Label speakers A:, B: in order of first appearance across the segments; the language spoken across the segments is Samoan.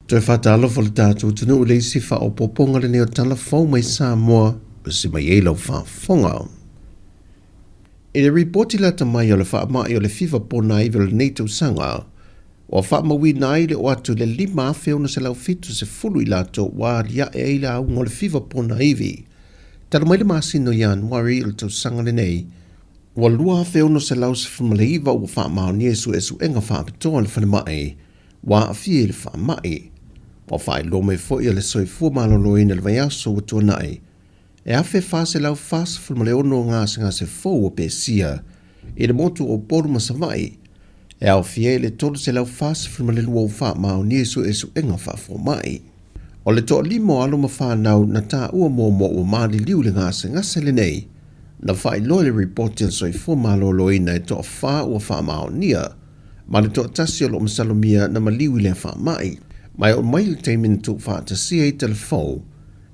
A: Toe faatalofa le tatou atunuu i le isi faaopoopoga lenei o Tala Fou mai Samoa, usi mai ai lau faafofoga. I le ripoti lata mai o le faamai o le fiva ponaivi o lenei tausaga, ua faamauina ai le oo atu i le 5,670 i latou ua aliae ai le auga o le fiva ponaivi. Talu mai le masina o Ianuari o le tausaga lenei, ua 2,619 ua faamaonia i suesuega faapitoa a le falemai ua aafia i le faamai. Ua faailoa mai foi e le Soifua Maloloina i le vaiaso ua tuanai, e 1,446 gasegase fou ua pesia i le motu o Upolu ma Savaii, e aofia ai le 342 ua faamaonia i suesuega faafomai. O le toalima o alo ma fanau na taua muamua ua maliliu i le gasegase lenei, na faailoa i le ripoti a le Soifua Maloloina e toafa ua faamaonia, ma le toatasi o lo o masalomia na maliu i lea faamai. Ma e oo mai le taimi na tuufaatasia ai telefou,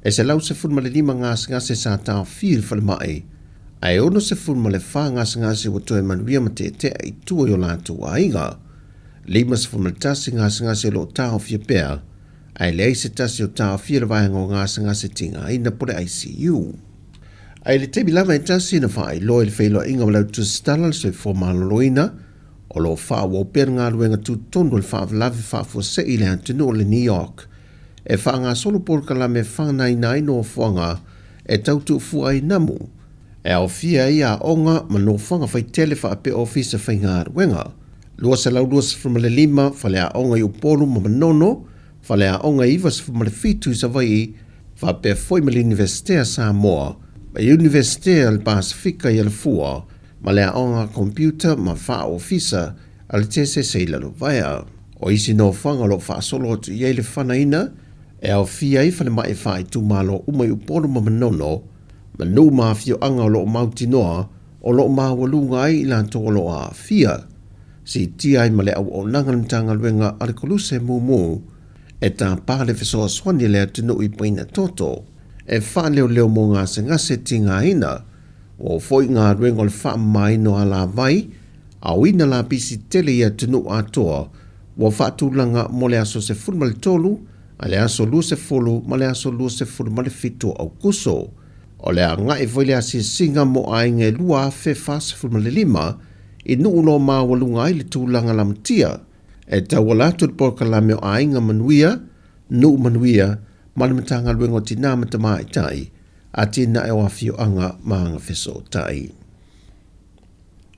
A: e 115 gasegase sa taofia i le falemai, ae 64 gasegase ua toe manuia ma teetea i tua i o latou aiga. 51 gasegase o lo o taofia pea, ae leai se tasi o taofia i le vaega o gasegase tigaina po o le ICU. Ae i le taimi lava e tasi na faailoa i le feiloaiga ma le Autusitala le Soifua Maloloina, o lo o faaauau pea le galuega tutotonu o le faalavelave faafuasei i le atunuu o le New York e faagasolo polokalame e fanaina ai nofoaga e tau tuufua ai namu, e aofia ai aoga ma nofoaga faitele faapea ofisa faigaluega. 225 faleaoga i Upolu ma Manono, faleaoga e 97 i Savaii, faapea foi ma le Iunivesite a Samoa, ma Iunivesite a le Pasefika i Alafua, ma le aoga computer ma faa-ofisa a le TSS i Lalovaea. O isi nofoaga o lo o faasolo atu i ai le fanaina, e aofia ai falemai faaitumalo uma i Upolu ma Manono, ma nuu ma afioaga o lo o mautinoa o lo o maualuga ai i latou o lo o aafia. Siitia ai ma le auaunaga a le Matagaluega a le Koluse Mumu e tapa le fesoasoani a le atunuu i paina toto e faaleoleo mo gasegase tigaina. Ua oo foi galuega o le faamamaina o alavai aoina lapisi tele i atunuu atoa ua faatulaga mo le aso 13 a le aso 20 ma le aso 27 o Aukuso. O le agai foi le asiasiga mo aiga e 2045 i nuu loa maualuga ai le tulaga lamatia e tauala atu le polokalame o Aiga Manuia, Nuu Manuia ma le Matagaluega o Tinā ma Tamaitai, Atinae o Afioaga ma Agafesootai.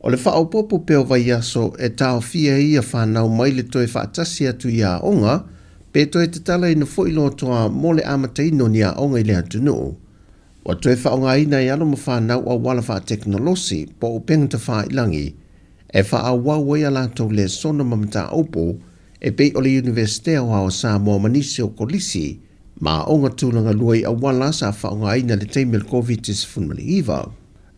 A: O le faaopoopo pea o vaiaso e taofia ai ia fanau mai le toe faatasi atu i aoga pe toe tatalaina foi lotoa mo le amataina o ni aoga i le atunuu. Ua toe faaaogaina e alo ma fanau auala faatekonolosi po o upega tafailagi e faaauau ai a latou lesona ma mataupu e pei o le Iunivesite Aoao o Samoa ma nisi o kolisi ma aoga tulaga lua i auala sa faaaogaina i le taimi o le Koviti-19.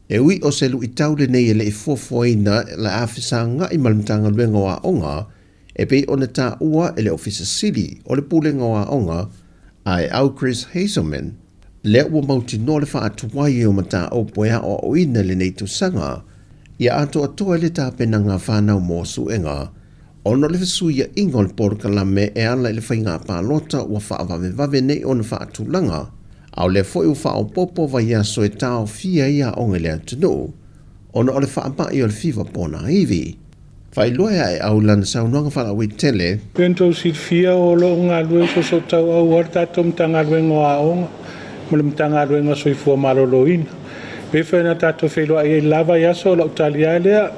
A: E ui o se luitau lenei e le i fuafuaina le a fesagai ma le Matagaluega o Aoga e pei ona taua e le Ofisa Sili o le Pulega o Aoga a e au Chris Hazelman, lea ua mautinoa le faatuai o mataupu e aoaoina i lenei tausaga ia atoatoa ai le tapenaga a fanau mo suega ona o le fesuiaiga o le polokalame e ala i le faiga palota ua faavavevave nei ona faatulaga, a o lea foi ua faaopoopo vaiaso e taofia ai aoga i le atunuu ona o le faamai o le fiva ponaivi. Faailoa e Aeau i lana saunoaga faalauaitele.
B: Pei ona outou silafia o lo o galulue soosootauau lava le tatou Matagaluega o Aoga ma le Matagaluega o Soifua Maloloina. E pei foi ona tatou feiloai ai i le la vaiaso, o lau tali lava lea,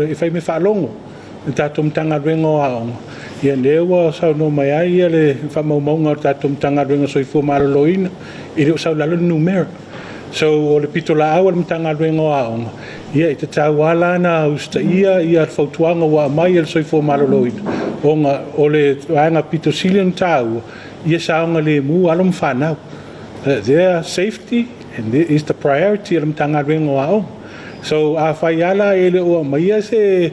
B: e fai mea faalogo le tatou Matagaluega o Aoga, ia lea ua saunoa mai ai le faamaumauga o le tatou Matagaluega o Soifua Maloloina, e le o sau i lalo le numera. So o le pitolaau a le Matagaluega o Aoga, ia e tatau lava la ona usitaia ia fautuaga ua aumai e le Soifua Maloloina, ona o le vaega pito sili ona taua, ia saogalemu alo ma fanau. Their safety is the priority a le Matagaluega o Aoga. So afai lava la e le o aumaia se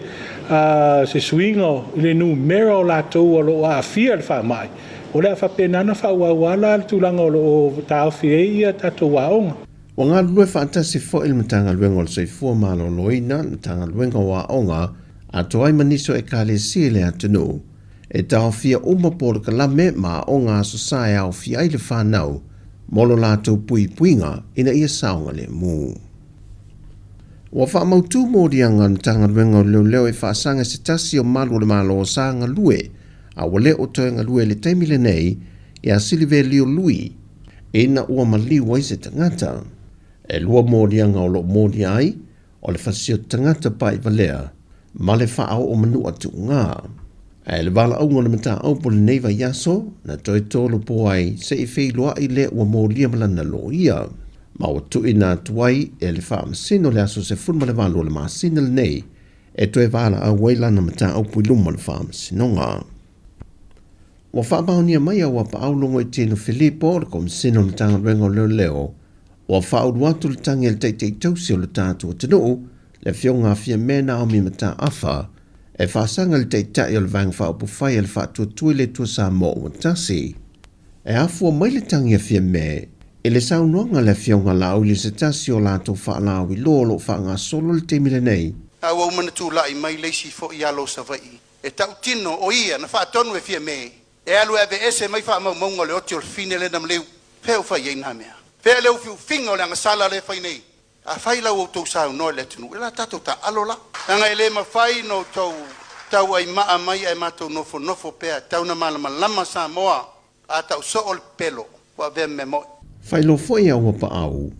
B: se suiga i le numera o latou o lo o aafia i le faamai, o le a faapena ona faaauau lava la le tulaga o lo o taofi ai ia tatou aoga.
A: Ua galulue faatasi foi le Matagaluega o le Soifua Maloloina, le Matagaluega o Aoga, atoa ai ma nisi o Ekalesia i le atunuu. E taofia uma polokalame ma aoga Aso Sa e aofia ai le fanau mo lo latou puipuiga ina ia saogalemu. Ua faamautu moliaga a le Matagaluega o Leoleo e faasaga se tasi o malu o le Malo sa galue a ua le o toe galue i le taimi lenei ia Silivelio Lui ina ua maliu ai se tagata. E lua moliaga o lo o molia ai, o le fasioti tagata pa'ivalea ma le fa'ao'o manu'a tu'ugā. Ae le valaauga o le mataupu o lenei vaiaso, na toe tolopo ai se i feiloa'i le ua molia ma lana loia, ma ua tuuina atu ai e le Faamasino le aso 18 o le masina lenei e toe valaau ai lana mataupu i luma o le Faamasinoga. Ua faamaonia mai Auapaau Logoitino Filipo, le Komesina o le Matagaluega o Leoleo, Ua faaulu atu le tagi a le Taitai Tausi o le tatou atunuu, le Afioga a Fiame Naomi Mataafa, e faasaga i le Taitai o le Vaega Faaupufai a le Faatuatua i le Atua Samoa ua Tasi. E afua mai le tagi a Fiame i le saunoaga a le Afioga Laauli i se tasi o latou faalauiloa o lo o faagasolo i le taimi lenei.
C: A ua uma ona tulai mai le isi foi alo o Savaii e tautino o ia na faatonu e Fiame E alu e aveese mai faamaumauga o le oti o le fine lea na maliu. Fea ua fai ai na mea? Fea le ufiufiga o le agasala lea e fai nei? Afai la ua outou saunoa i le atunuu, e la tatou taaalo la. Leaga e le mafai ona outou tauaimaa mai ae matou nofonofo pea. E tatau ona malamalama Samoa, a tau soo le pepelo, ua avea ma mea moni.
A: Faailoa foi a Uapaau,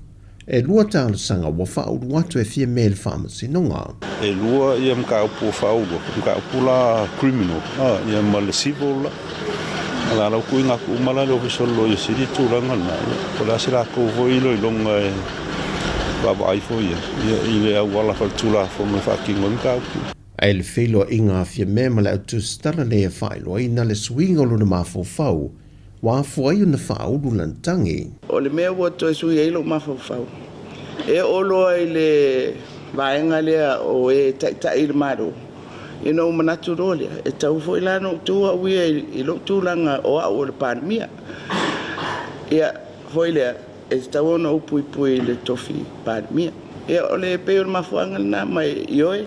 A: e lua talosaga ua faaulu atu e fia mea i le faamasinoga.
D: E lua ia mataupu ua faaulu atu, mataupu la criminal ia ma le civil la. O la ua tuuina atu uma la i le Ofisa o le Loia Sili tulaga lena, ia po o le a se latou foi iloiloga e vaavaai foi i ai ia i le auala faale-Tulafono e faatino ai mataupu.
A: Ae i le feiloaiga a Fiamē ma le autusitala nei e faailoaina le suiga o lona mafaufau Ua afua ai ona faaulu lana tagi.
E: O le mea ua toe sui ai lou mafaufau, e oo loa i le vaega lea o e taitai i le Malo, ona ou manatu loa lea, e tatau foi la ona ou tu au ia i lou tulaga o au o le Palemia. Ia, foi lea, e tatau ona ou puipui i le tofi Palemia. Ia, o le pei o le mafuaaga lena, ma ioe,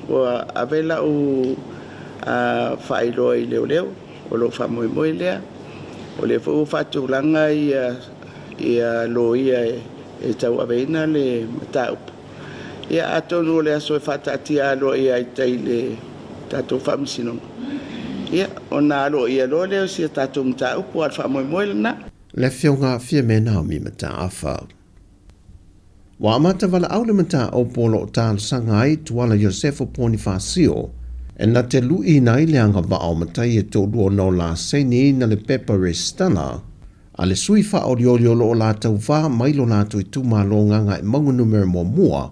E: ua ave lau faailoa i leoleo. O lou faamoemoe lea, o lea foi ua faatulaga ia loia e tauaveina le mataupu. Ia atonu o le aso e faataatia aloaia ai tai i le tatou Faamasinoga, ia ona aloaia loa lea o si a tatou mataupu, a o le faamoemoe lena.
A: Le Afioga Fiame Naomi Mataafa. Ua amata valaau le mataupu o lo o talosaga ai Tuala Iosefo Ponifasio e na te luiina ai le agavaa o matai e toalua ona o laseni na le pepa resitala a le sui faaolioli o lo o la tauva mai lo latou itumalo Gagaemauga Numera Muamua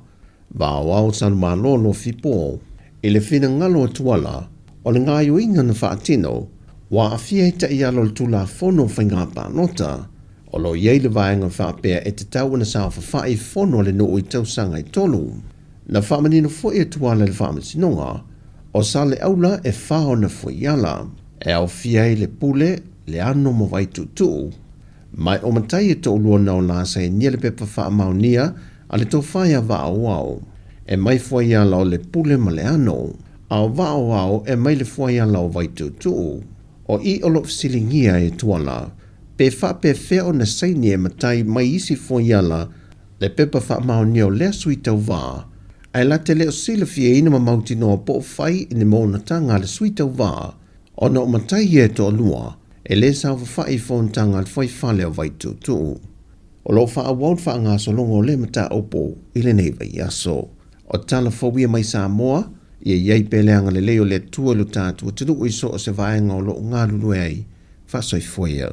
A: Vaoao Salumalo Lofipo. I le finagalo o Tuala, o le gaoioiga na faatino, ua aafia ai taiala o le Tulafono o Faiga Palota, O lo o i ai le vaega faapea e tatau ona saofafai i fono a le nuu i tausaga e tolu. Na faamanino foi e Tuala i le Faamasinoga, o Saleaula e fa ona fuaiala, e aofia ai le pule, le ano ma Vaituutuu. Mai o matai e toalua na o la sainia le pepa faamaonia a le tofa ia Vaaoao, e mai fuaiala o le pule ma le ano, a o Vaaoao e mai le fuaiala o Vaituutuu. O i o lo o fesiligia e Tuala, pe faapefea ona saini e matai mai isi fuaiala le pepa faamaonia o lea sui tauva, ae la te le o silafiaina ma mautinoa po o fai i ni moonataga a le sui tauva ona o matai ia e toalua e le saofafai i fonotaga a le fuaifale o Vaituutuu. O lo o faaauau le faagasologa o lea mataupu i lenei vaiaso. O tala fou ia mai Samoa, ia i ai pea le agalelei o le Atua i lo tatou atunuu i so o se vaega o lo o galulue ai. Faasoifua ia.